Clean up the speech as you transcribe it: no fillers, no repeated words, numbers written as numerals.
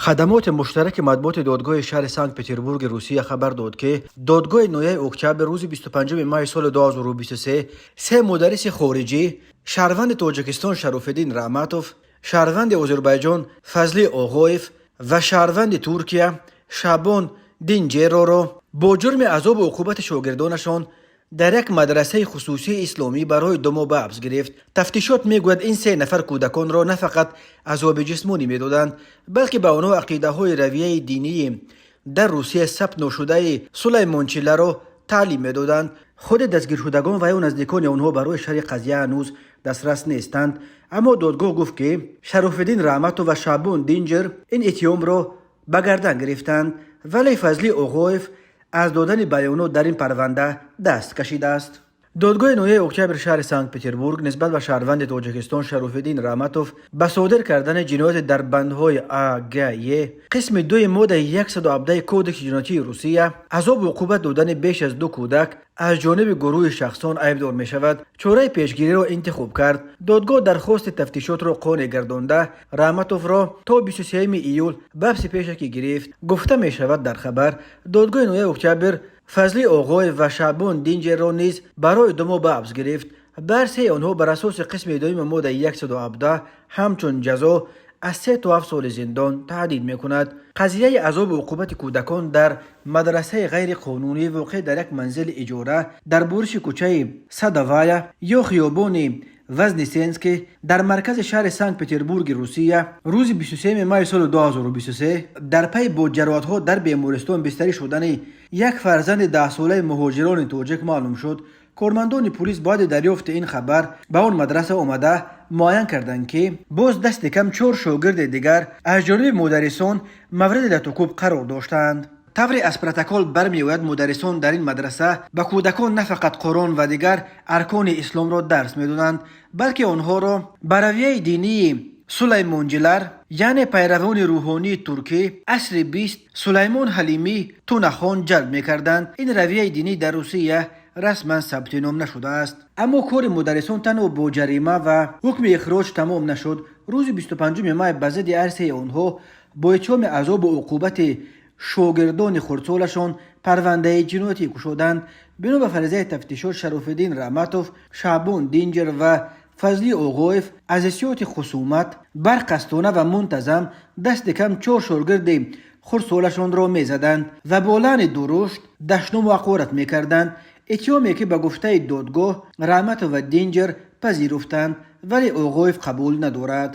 Хадамоти муштараки матбуоти додгоҳи шаҳри Санкт-Петербурги Русия хабар дод, ки додгоҳи ноҳияи Октябр рӯзи 25 майи соли 2023 се мударриси хориҷӣ, шаҳрванди Тоҷикистон Шарофиддин Раҳматов, шаҳрванди Озарбойҷон Фазлӣ Оғоев ва шаҳрванди Туркия Шаъбон Динҷерроро бо ҷурми азобу уқубати шогирдонашон дар як мадрасаи хусусии исломӣ барои 2 моҳ ба ҳабс гирифт. Тафтишот мегӯяд, ин се нафар кӯдаконро на фақат азоби ҷисмонӣ медоданд, балки ба онҳо ақидаҳои равияи динии дар Русия сабт ношудаи сулаймончиларо таълим медоданд. Худи дастгиршудагон ва ё наздикони онҳо барои шарҳи қазия ҳанӯз дастрас нестанд. Аммо додгоҳ гуфт, ки Шарофиддин Раҳматов ва Шаъбон Динҷер ин иттиҳомро ба гардан гирифтанд, вале Фазлӣ Оғоев аз додани баёнот дар ин парванда даст кашидааст. Додгоҳи ноҳияи Октябри шаҳри Санкт-Петербург нисбат ба шаҳрванди Тоҷикистон Шарофиддин Раҳматов ба содир кардани ҷинояти дар бандҳои а, г, е қисми дуи моддаи 117 Кодекси ҷиноятии Русия, азобу уқубат додани беш аз ду кӯдак аз ҷониби гурӯҳи шахсон, айбдор мешавад, чораи пешгириро интихоб кард. Додгоҳ дархости тафтишотро қонеъ гардонда, Раҳматовро то 23 июл ба ҳабси пешакӣ гирифт, гуфта мешавад дар хабар. Додгоҳи ноҳияи Октябр Фазлӣ Оғоев ва Шаъбон Динҷерро низ барои 2 моҳ ба ҳабс гирифт. Бар сеи онҳо бар асоси қисми дуюми моддаи 117 ҳамчун ҷазо аз 3 то 7 соли зиндон таҳдид мекунад. Қазияи азобу уқубати кӯдакон дар мадрасаи ғайриқонунӣ, воқеъ дар як манзили иҷора дар буриши кӯчаи Садовая ё хиёбони Вознесенский дар маркази шаҳри Санкт-Петербурги Русия, рӯзи 23 майи соли 2023 дар пайи бо ҷароҳатҳо дар бемористон бистарӣ шудани як фарзанди 10-солаи муҳоҷирони тоҷик маълум шуд. Кормандони пулис баъди дарёфти ин хабар ба он мадраса омада, муайян карданд, ки боз дасти кам чор шогирди дигар аз ҷониби мударрисон мавриди латукӯб қарор доштаанд. Тавре аз протокол бармеояд, мударрисон дар ин мадраса ба кӯдакон на фақат Қуръон ва дигар аркони исломро дарс медоданд, балки онҳоро ба равияи динии сулаймонҷилар, яъне пайравони рӯҳонии туркӣ асри 20 Сулаймон Ҳалимӣ Тунахон, ҷалб мекарданд. Ин равияи динӣ дар Русия расман сабти ном нашудааст. Аммо кори мударрисон танҳо бо ҷарима ва ҳукми ихроҷ тамом нашуд. Рӯзи 25 май ба зидди ҳар сеи онҳо бо иттиҳоми азобу уқубати шогирдони хурдсолашон парвандаи ҷиноятӣ кушоданд. Бино ба фаризаи тафтишот, Шарофиддин Раҳматов, Шаъбон Динҷер ва Фазлӣ Оғоев аз ҳиссиёти хусумат барқасдона ва мунтазам дасти кам чор шогирди хурдсолашонро мезаданд ва бо лаъни дурушт дашному ҳақорат мекарданд, иттиҳоме ки ба гуфтаи додгоҳ Раҳматов ва Динҷер пазируфтанд, вале Оғоев қабул надорад.